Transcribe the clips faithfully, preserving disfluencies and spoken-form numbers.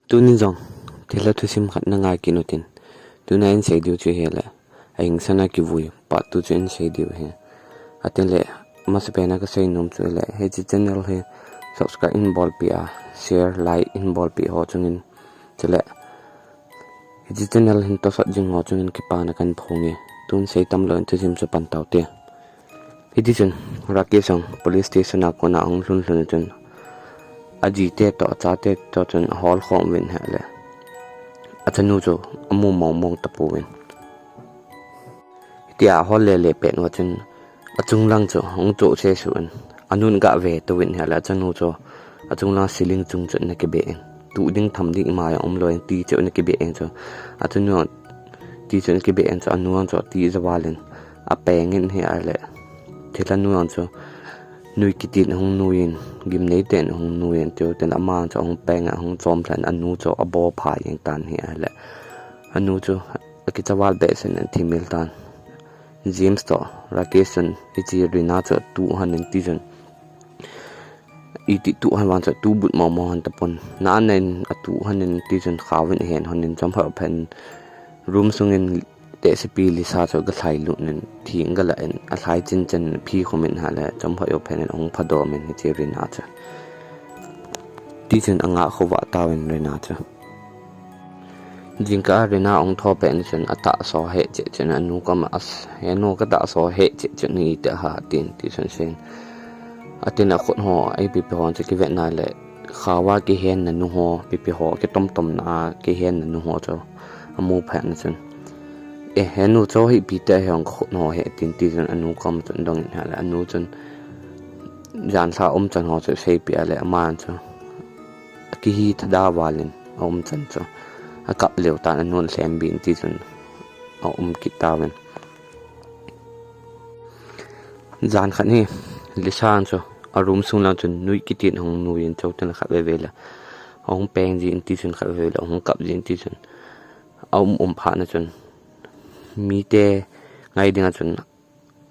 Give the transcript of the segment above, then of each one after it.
Tunin jong thilha thusim khat na ngai kit utin. Tuna in sei diu chu hile, Ahingsana Kivui part two chu in sei diu ahi. Atin le, masapen a ka sei nom chu hile, hiche channel hi subscribe in bolpeh a, share, like in bolpeh ho chungin, chule hiche channel hin tosot jing ho chungin kipana kan phong e. Tun sei tamlou in thusim chu pan tau te. Hiti chun Rakesh jong police station a kona ahung lhun lhun chun, ajite toh, achate toh chun ahol khom uvin ahile, achanu chu amu mong mong tapouvin. Hitia ahol le le pet uva chun, achung lang chu ahung choh se suh in, anun gah ve touvin ahile, achanu chu achung lang ceiling chung chu ana kibeh in, tuh ding tham ding ima jong umlou in, ti chu ana kibeh in chu, achanu ti chu ana kibeh in chu, anu jong chu ati javal in, apeng in ahile, thilha nu jong chu nui kitin ahung nui in, gimnei ten ahung nui in, tiu ten ama jong chu ahung peng in, ahung chom lha in, anu chu abo pha jeng tan ahile, anu chu akicha val behseh in athimil tan. James toh Rakesh chun hiche Rina chu atuh hon in ti chun, iti tuh hon vang chu atu but mong mong hon tapon. Na ana in atuh hon in ti chun khao in ahen hon in, chomkhat phat in room sungin tehsepi Lisa chu aga lhai lut in, thing aga lah in, alhai chin chin in aphi khum in ahile, chomkhat phat in ahung phadom in hiche Rina chu. Ti chun anga khovah tauvin Rina chu. Jingkah a Rina ahung thou pet in chun atahsa heh cheh chun anu koma, "As, henu ka tahsa heh cheh chun iti ham?" tin, ti chun asei in. Atin akhut ho, ipi ipi ho chu kivet na le, khao a kihenna nu ho, ipi ipi ho, kitom tom na a kihenna nu ho chu amu phat in chun, "Eh, henu chu ipi ti ham, khut ho heh," tin, ti chun anu koma chun adong in ahile, anu chun jan lha umchan ho chu aseipeh a le, ama chu akihi thada val in aumchan chu akap lheh tan, anun lhem bin ti chun aum kit tauvin. Jan khat hi Lisa chu a room sung lang chun nui kitin ahung nui in, chutah le khat veve le ahung peng jin ti chun, khat veve le ahung kap jin ti chun, aum um phat in chun mite ngai dinga chun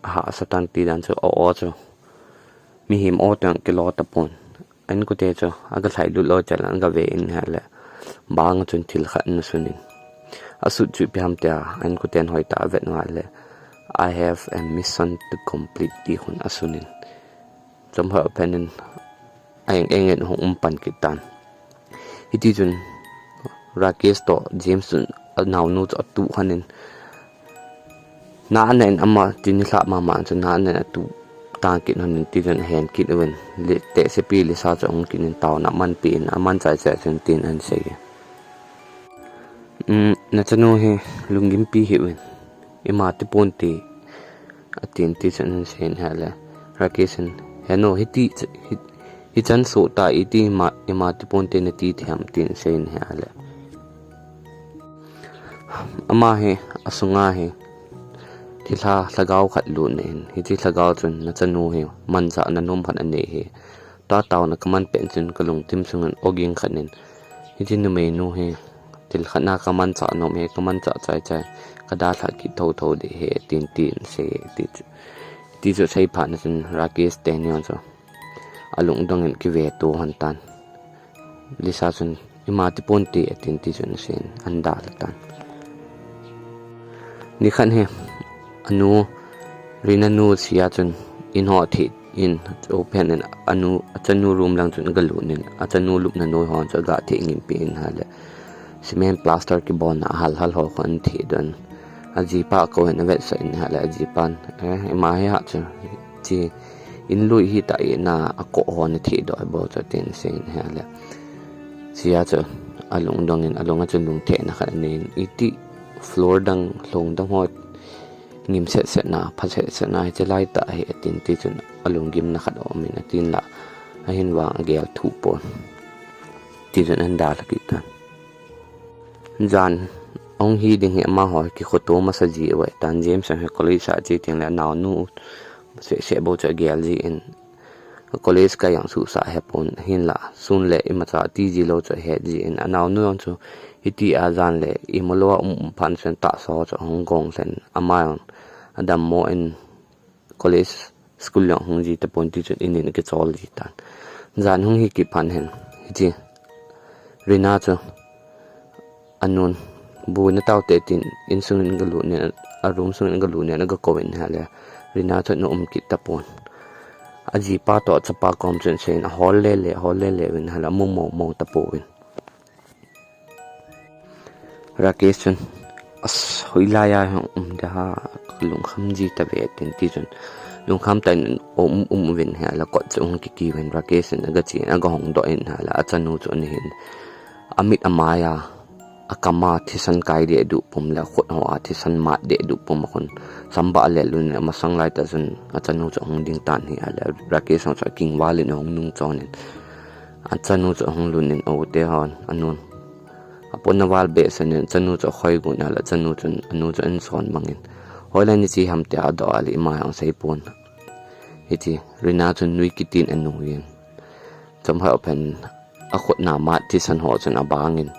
ahahsa tan, ti dan chu, o, o chu mihem o toh kilou tapon. A inkote chu aga lhai lut lou cheh in aga ve in ahile, bang a chun thil khat ana sun in, asut chu ipi ham tia a inkoten hoitah a avet uva ahile, "I have a mission to complete," ti hon asun in, chomkhat phat in a eng eng in ahung um pan kit tan. Hiti chun Rakesh toh James chun anaonu chu atuh hon in, na ana in ama tin nilhah mama chun na ana in atuh tang kit hon in, ti chun ahen kit uvin, le, tehsepi Lisa chu ahung kit in taona amanpeh in, aman chai chai chun tin ana sei e, "Um, nachanu hi lunggimpi hih uvin, ima ti ponte," atin, ti chun ana sei in ahile, Rakesh in, "Henu, hiti, hi, hichan soh ta, iti ima, ima ti ponte nati thei ham?" tin asei in ahile, ama hi asunga hi thilha lhagao khat lut in, hiche lhagao chun nachanu hi manchah nanom khat anei hi, tua taona kaman pet chun kalungthim sunga ogin khat in, hiche numeinu hi thil khat na kamanchah nom hi, kamanchah chai chai, kadalhah kit thotho ding hi, tin tin asei, ti chu, ti chu asei phat in chun Rakesh teni jong chu alungdong in kive to hon tan. Lisa chun, "Ima ti ponte," atin, ti chun asei in, ana dalha tan. Nikhat hi anu, Rina nu Sia chun in ho atheh in, open in anu, achanu room lang chun aga lut in, achanu lupna noi ho chu aga theh ngimpi in ahile, cement plaster kibolna ahal hal ho khu ana theh doh in, ajipa akou in avetsah in ahile, ajipan, "Eh, ima hi ha chu, chi, in lui hitah e, na akoh ho natheh doh bou chu," tin asei in ahile, Sia chu alungdong in, alunga chun lungthim na khat anei in, iti floor dang, lhong dang ho ngim set set na, pha set set na, hiche lai tah hi, atin, ti chun alunggimna khat aum in, atin la, ahin vang agel thuh pon. Ti chun ana dalha kit tan. Jan ahung hi ding hi amaho kikhoto masa ji uve tan, James jong hi college a che teng le anaonu seh seh bou chu agel ji in, college kai jong suhsah ahepon, hinla sun le imacha ti ji lou chu ahet ji in, anaonu jong chu hitia jan le imulou a um um phat chun tahsa chu ahung gong lheh in, ama jong adammo in college school jong hung ji tapon, ti chun in in akichol ji tan. Jan hung hi kit phat hin, hiche Rina chu Anun, bu na tao te tin, insung in aga lut in, a room sung in aga lut in, aga kou in ahile, Rina chu ana um kit tapon. Ajipa toh achapa kom chun asei in ahol le le, ahol le le uvin ahile, amu mo mo tapon. Rakesh chun, as, hoilai a hung um ding ham, lungkham ji tave, atin, tichun, lungkham tah in um, um uvin ahile, kot chu ahung kikiu vin, Rakesh chun aga che in, aga hong doh in ahile, achanu chu ana hin, amit amai a, akam a thisan kai deh duh pum le, akhut ho a thisan mat deh duh pum, akhun sambah le lun le, amasang lai tah chun, achanu chu ahung ding tan ahile, Rakesh chu akingval in ahung nung chon in, achanu chu ahung lhun in, o te hon, anun, apon aval behseh in, achanu chu akhoi got in ahile, achanu chun, anu chu ahin son bang in, hoilai nache ham tia adoh ahile, ima jong asei pon. Hiti, Rina chun nui kiti in anu in, chomkhat phat in, akhut na mat thisan ho chun abang in,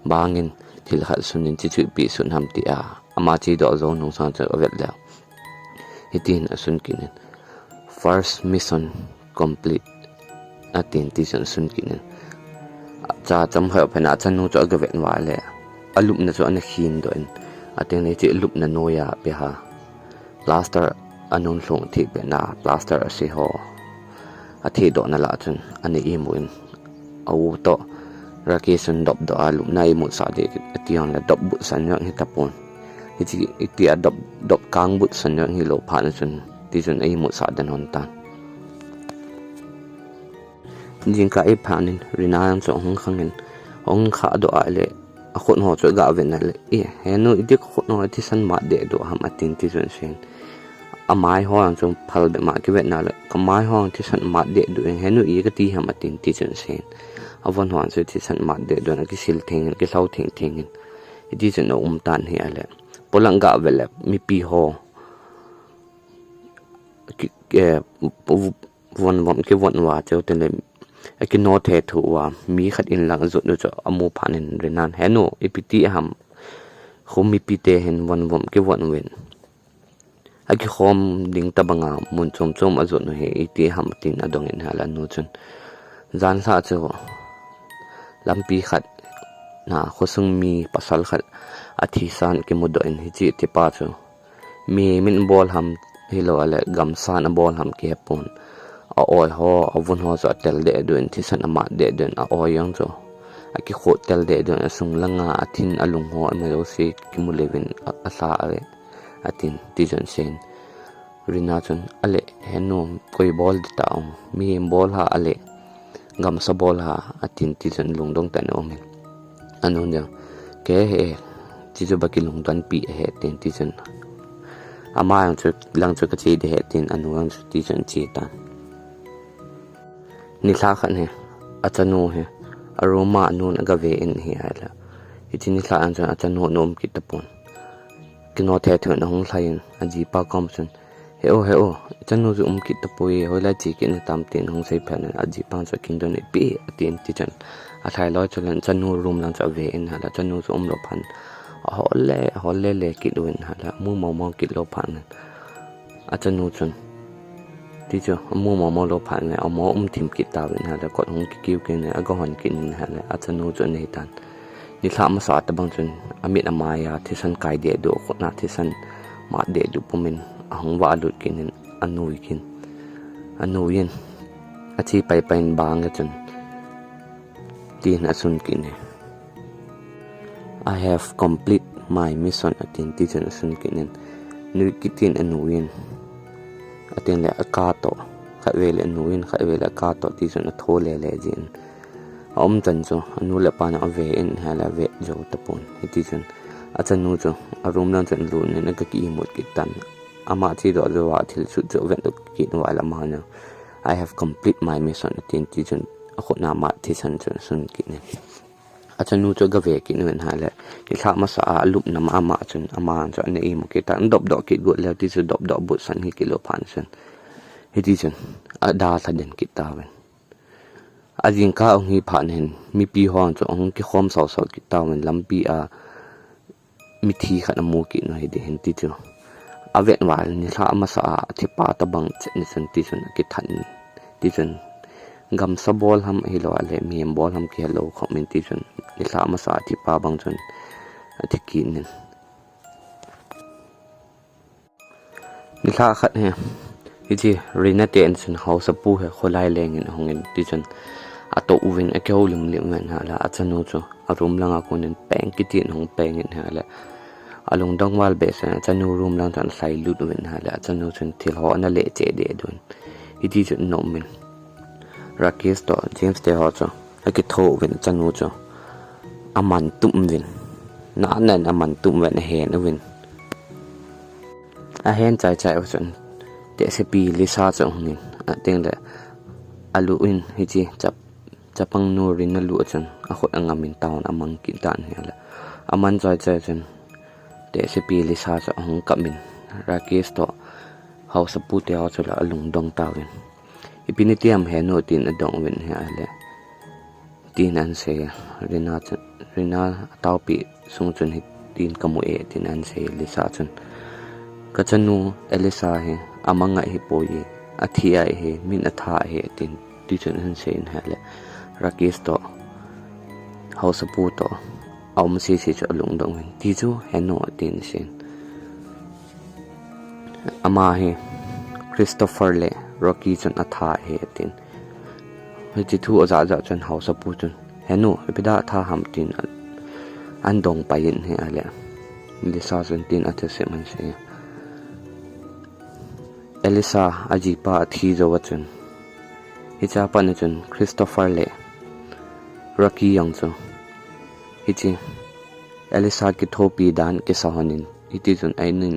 bang in, thil khat sun in, hichu ipi sun ham tia, ama che doh jou nung sang chu avet le, hitin asun kit in, first mission complete, atin, tichun asun kit in. Acha chomkhat phat in achanu chu aga vet uva le, alupna chu ana khin doh in, atin le, hiche lupna noiya pe ha, plaster anun lhung thei pet na, plaster ase ho, atheh doh na lah chun ana imu in, a u toh Rakesh chun dopdoh a lupna imusah ding ati hon le, dop but san jong hi tapon. Hiche, hitia dop, dop kang but san jong hilou phat na chun, tichun a imusah den hon tan. Jingkah iphat in, Rina jong chu ahung khang in, ahung khah doh ahile, akhut ho chu aga vet in ahile, e, henu, iti khut ho thisan mat deh duh ham, atin, tichun asei in. Amai ho jong chu phal bep ma kivet in ahile, kamai ho thisan mat deh duh in, henu, i kati ham, atin, tichun asei in. Avon ho jong chu thisan mat deh duh in, akisil theng in, akilhou theng theng in. Hitichun aum tan ahile, polang ga vet le, mipi ho, ki, eh, von vom kivon uva cheu tin le, akino thethu uva, mi khat in lang ajot u chu amu phat in Rina'n, henu, ipi ti ham, khu mipi te hin von vom kivon uvin, akikhom ding tabang a mun chom chom ajot u hi iti ham, tin adong in ahile, anu chun, jan lha chu lampi khat na khosung mi pasal khat athisan kimudoh in, hiche thipa chu mihem in abol ham hilou ahile gamsan abol ham kihe pon. A-oi ho, avun ho chu atel deh duh in, thisan amat deh duh in, a-oi jong chu akikho tel deh duh in, asung langa athin alung ho, ama jouse kimu lheh uvin, a, alha ave, atin, tichun asei in. Rina chun, ale, henu, koi bol ding ham, mihem bol ham, ale, gamsa bol ham, atin, tichun lungdong tah in aum in. Anun jong, kei he, tichu ba kilungdon pi ahi, tin, tichun, ama jong chu, lang chu kache ding ahi, tin, anu jong chu, tichun ache tan. Nilhah khat hi, achanu hi, a room a anun aga ve in ahile, hiche nilhah jong chun achanu ana um kit tapon. Kino thethu in ahung lhai in, ajipa kom chun, he o, he o, ichanu chu um kit tapoi, hoilai che kit nahitam, tin ahung seiphat in, ajipa chu akindon in, ipi, atin, tichun, alhai loi chun, achanu room lang chu ave in ahile, achanu chu umlou phat in, ahol le, ahol le le kit uvin ahile, amu mo mo kit lou phat in, achanu chun, tichu, amu mo mo lou phat in, amaho um thim kit tauvin ahile, kot ahung kikiu kit in, aga hon kit in ahile, achanu chu anei tan. Nilhah masa tabang chun, amit amai a thisan kai deh duh, akhut na thisan mat deh duh pum in, ahung valut kit in, anui kit in, anui in, ache pai pai in bang a chun, tin asun kit in, I have complete my mission, atin, tichun asun kit in, nui kit in anui in, atin le aka toh, khatvei le anui in, khatvei le aka toh, tichun atho le le jin. Aum chan chu, anu le apan ave in ahile ave jou tapon. Hitichun, achanu chu, a room lang chun alut in, aga ki imut kit tan. Ama che doh jou a thil sut chu avet kit uva ahile, ama jong, I have complete my mission, atin, tichun, akhut na mat thisan chu asun kit in. Achanu chu aga ve kit uvin ahile, nilhah masa a alupna ma, ama chun, ama chu ana imu kit tan, adopdoh kit got leu, tichu dopdoh but san hi kilou phat in chun, hitichun, adalha den kit tauvin. Ajingkah ahung hi phat in, mipi ho chu ahung kikhom sao sao kit tauvin, lampi a mithi khat amu kit u hi ding ahi, tichu, avet uva ahile, nilhah masa a athipa tabang chet in chun, tichun akithat in, tichun, Gamsa bol ham hilou le mihem bol ham kihelou khop in ti chun, nilhah masa a thi pa bang chun athi kit in. Nilhah khat hi, hiche Rina te in chun haosapu hi kholai leng in ahung in ti chun, atou uvin akihoulim lim uvin ahile, achanu chu a room langa kon in peng kiti in ahung peng in ahile, alungdong val behseh in achanu room lang chun alhai lut uvin ahile, achanu chun thil ho ana leh cheh deh dun. Hiti chun anom in. Rakesh toh James te ho chu akitho uvin achanu chu aman tum uvin. Nana in aman tum uvin ahen uvin. Ahen chai chai u chun tehsepi Lisa chu ahung in, atengle alu in hiche chap-, chapang nu Rina lu a chun akhut angam in taona amang kit tan ahile. Aman chai chai chun tehsepi Lisa chu ahung kap in Rakesh toh haosapu te ho chu la alungdong tauvin. Ipi nati ham henu tin adong uvin ahile. Tin ahin sei, Rina chun, Rina ataopi sung chun hitin kamu e, tin ahin sei, Lisa chun. Kachanu, Elisa hi, amang ahipoi, athi ahi, min atha ahi, tin, ti chun ahin sei in ahile. Rakesh toh, haosapu toh, aum sese chu alungdong uvin. Ti chu, henu, tin asei in. Ama hi Christopher le Rocky chun atha ahi atin. Hiche thu ajah jah chun haosapu chun, "Henu, ipi dia atha ham?" tin a, ahin dong pai in ahile. Lisa chun tin athusei man se. Elisa ajipa athi jou a chun. Hiche a pat a chun Christopher le Rocky jong chu. Hiche Elisa kithopi dan kisa lhon in. Hiti chun a in in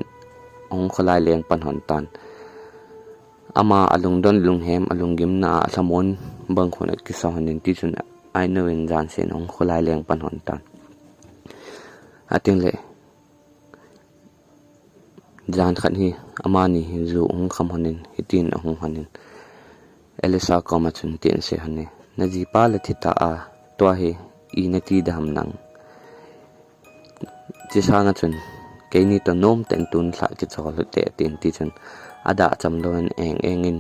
ahung kholai leng pan lhon tan. Ama alungdon lunghem, alunggimna a alhamon bang khun akisa lhon in ti chun a in uvin jan sen ahung kholai leng pan lhon tan. Atengle, jan khat hi amani hi ju ahung kham lhon in, hitin ahung lhon in. Elisa koma chun tin asei lhon in, "Najipa la thi ta a, tua hi i nati da ham nang?" Hiche sanga chun, "Keini toh nom tah in tun lhah kichol u hite," tin ti chun, adah cham lou in eng eng in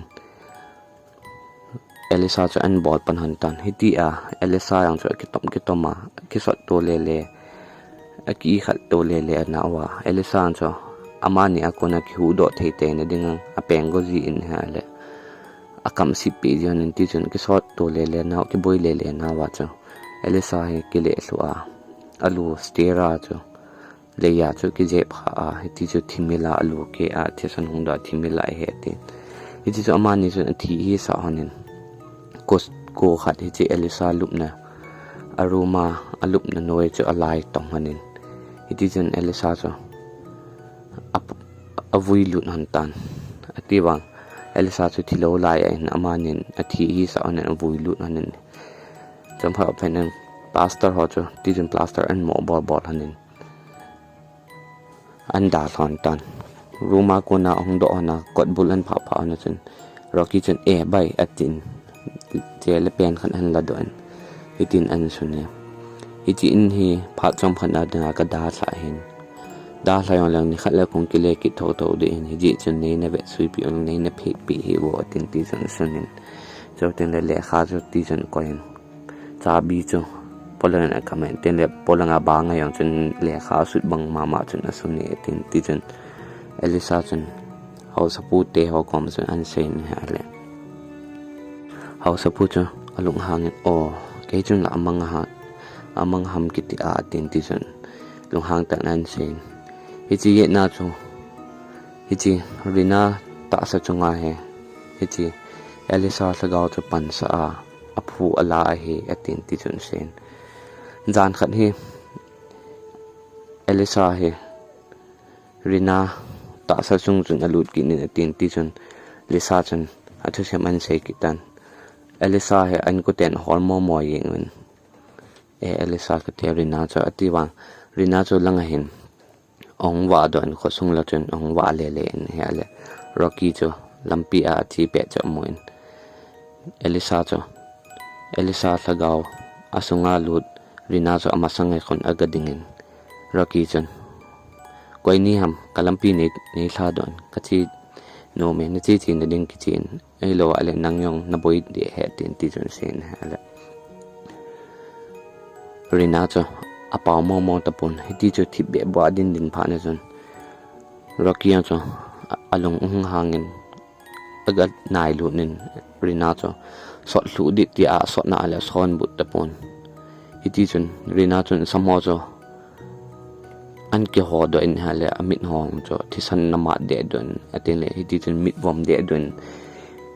Elisa chu ahin bol pan lhon tan. Hitia Elisa jong chu akitom kitom a, akisot to lele, aki khat to lele ana uva. Elisa jong chu amani a kona kihuhdoh thei tei na dinga apeng go ji in ahile. Akam sip pi ji lhon in ti chun kisot to lele ana, kiboi lele ana uva chu. Elisa hi kile lhu a, alu stair a chu, lei a chu kijep kha a, hiti chu thimil a alu ke a, thisan hung doh a thimil a ahe tin. Hiti chu amani chun athi hisah lhon in. Ko, ko khat hiche Elisa lupna, a room a, alupna noi chu alai tong lhon in. Hiti chun Elisa chu a, avui lut lhon tan. Ati vang, Elisa chu thilou lai a in amanin athi hisah lhon in avui lut lhon in. Chomkhat phat in pastor ho chu, ti chun plaster ahin mo bol bol lhon in. Ahin dalha lhon tan. Room a kona ahung doh lhon a, kot bul ahin phah phah lhon a chun, Rocky chun, "Eh, bai," atin. Chele pen khat ahin ladoh in. Hitin ahin sun e. Hiche in hi phat chomkhat a dinga kadalha ahin. Dalha jong leng nikhat le kong kile kit thotho ding ahin. Hijeh chun neina vetsuipi u, neina phehpi u atin ti chun asun in. Chutin le lekha chu ti chun akoi in. Chabi chu polang in akam in, tin le polang a bang a jong chun lekha asut bang mama chun asun e tin ti chun Elisa chun haosapu te ho kom chun ahin sei in ahile. Haosapu chu alunghang in, "O, kei chun la amang a ha, amang ham kiti a," tin ti chun lunghang tah in ahin sei in. Hiche jeh a chu, hiche Rina tahsa chunga hi, hiche Elisa lhagao chu pansa a, aphu ala ahi, atin ti chun asei in. Jan khat hi Elisa hi Rina tahsa chung chun alut kit in atin ti chun Lisa chun athusem ahin sei kit tan. Elisa hi a inkoten ahol mo mo jeng in. "Eh, Elisa," kati, "Rina chu," ati vang. Rina chu langa hin ahung vah doh in, khosung la chun ahung vah lele in ahile. Rocky chu lampi a ache pet chu amu in. Elisa chu, Elisa lhagao asunga lut Rina chu amasang a kon aga ding in. Rocky chun, "Koi ni ham, ka lampi nei, nei lha doh in, kache, Nom e, nache che nading kichen. Ahilou a le nang jong naboi ding ahi, tin tichun aseiyin ahile, Rina chu apao mong mong tapon, hiti chu thipbeh bua din din phat nachun Rocky jong chu a, alung ahung hangin aga nailut in Rina chu sot lhuh ding tia asotna le sonbut tapon. Hiti chun Rina chun samho chu an kiho doh in ahile amit ho chu thisan na mat deh doh in, atingle hiti chun mit vom deh doh in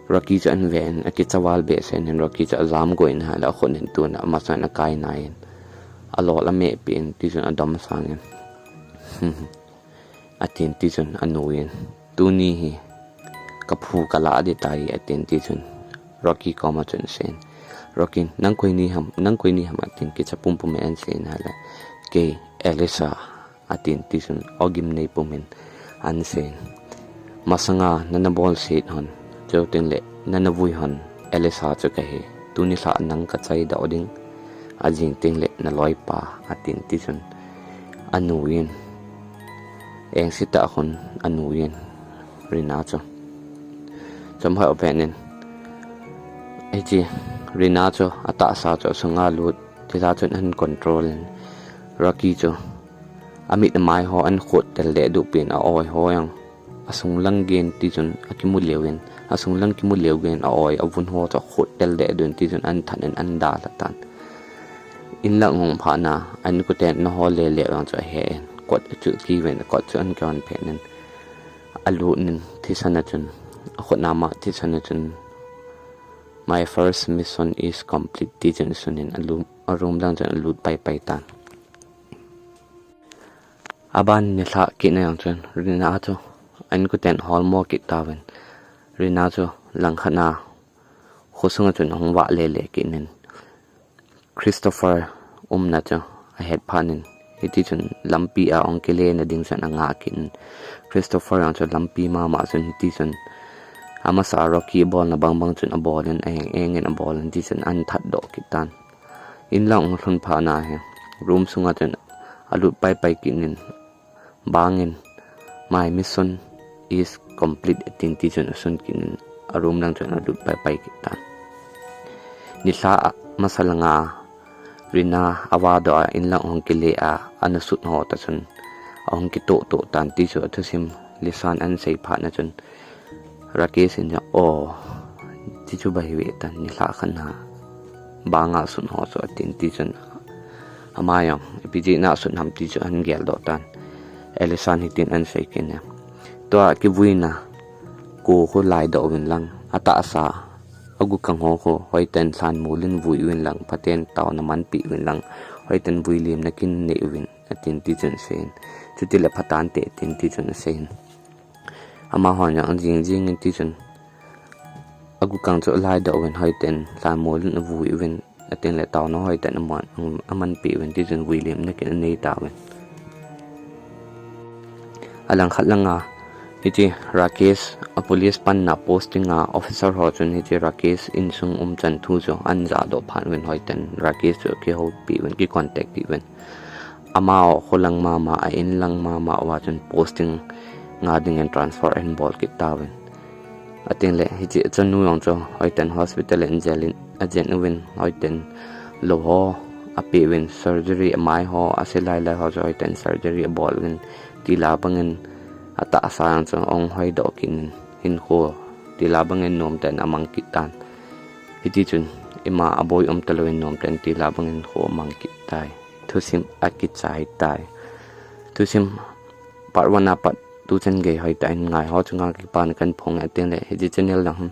Rocky chu ahin ven, akicha val behseh in Rocky chu ajam go in ahile akhut in tuna amasan akai nai in alol ameh peh in, tichun adom sang in, atin tichun anuiyin, tuni hi kaphu kalah ding tai, atin tichun Rocky koma chun aseiyin, Rocky, nang koi nahim, nang koi nahim, atin kicha pumpum in aseiyin ahile, kei Elisa, atin tichun ogim nei pumin aseiyin, masanga nana bolset hon, chuteng le nana vui hon Elisa chu kahi, tuni lhah nang kachai doh ding, ajing teng le naloipa, atin tichun anuiyin, engse tah khun anuiyin Rina chu. Chomkhat pen in hiche Rina chu atahsa chu asunga lut, thilha chun ahin control in Rocky chu amit amai ho ahin khot tel deh duh pin, a-oi ho jong asung lang geiyin tichun akimu lheh in, asung lang kimu lheh geiyin a-oi avun ho chu akhot tel deh duh in tichun ahin that in ahin dalha tan. In lang ahung phat na, a inkoten na ho le le vang chu ahe in, kot chu akiven, kot chu ahin kihon phet in, alut in thisan a chun, akhut na ma thisan a chun, My first mission is complete, tichun asun in a lu-, a room lang chun alut pai pai tan. Aban nilhah kit na jong chun Rina chu a inkoten holmo kit tauvin. Rina chu langkhat na khosung a chun ahung vah le le kit in Christopher umna chu ahet phat in, hiti chun lampi a ahung kile na ding chun anga kit in, Christopher jong chu lampi mama chun hiti chun amasa Rocky bolna bang bang chun abol in, a eng eng in abol in, hiti chun ahin that doh kit tan. In lang ahung lhun phat na hi, room sunga chun alut pai pai kit in, bang in, My mission is complete, atin tichun asun kit in, a room lang chun alut pai pai kit tan. Nilhah a masa langa Rina avah doh a, in lang ahung kile a, ana sut ho tah chun ahung kitoh toh tan, tichu athusim Lisan ahin sei phat na chun, Rakesh in jong, "Oh, ti chu bai ve tan, nilhah khat na banga sun ho chu," atin, tichun ama jong, "Ipi jeh a sun ham?" ti chu ahin gel doh tan. Elisan hitin ahin sei kit in, "Tua kivuina ko khu lai doh uvin lang, atahsa agukang ho khu hoiten lhanmol in vui uvin lang, phaten taona manpi uvin lang, hoiten vuilimna kin nei uvin," atin, tichun asei in. "Chutile phatante," atin, tichun asei in. Amahon jong ajing jing in, tichun agukang chu alai doh uvin, hoiten lhanmol in avui uvin, atin le taona hoiten aman, amanpi uvin, tichun vuilimna kin anei tauvin. Alangkhat langa hiche Rakesh a police panna posting a officer ho chun hiche Rakesh insung umchan thu chu ahin ja doh phat uvin, hoiten Rakesh chu kihoupi uvin, kicontact pi uvin. Amaho kholang mama, a inlang mama uva chun posting nga dingin transfer ahin bol kit tauvin. Atin le hiche achanu jong chu hoiten hospital in ajen in, ajen uvin, hoiten lou ho ape uvin, surgery, amai ho ase lai lai ho chu hoiten surgery abol uvin, tila bangin atahsa jong chu ahung hoi doh kit in, hinkho tila bangin nomtah in amang kit tan. Hiti chun ima aboi um talou in nomtah in tila bangin hinkho amang kit tai. Thusim akichai tai. Thusim part one a pat tu chan gei hoitah in ngai ho chunga kipana kahin phong e, atin le hiche channel lang hin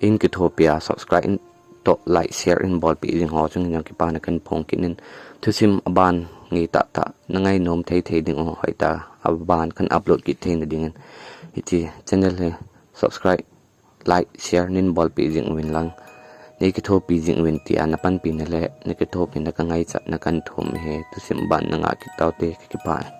in kithopi a subscribe in toh like share in bolpi ding ho chungin jong kipana kahin phong kit in, thusim aban ngei tah tah na ngai nom thei thei ding u, hoitah aban kahin upload kit theina dingin hiche channel hi subscribe, like, share nin bolpi jing uvin lang, nei kithopi jing uvin tia na panpina le na kithopina ka ngaichatna kahin thum e. Thusim ban na ngah kit taute, ka kipah e.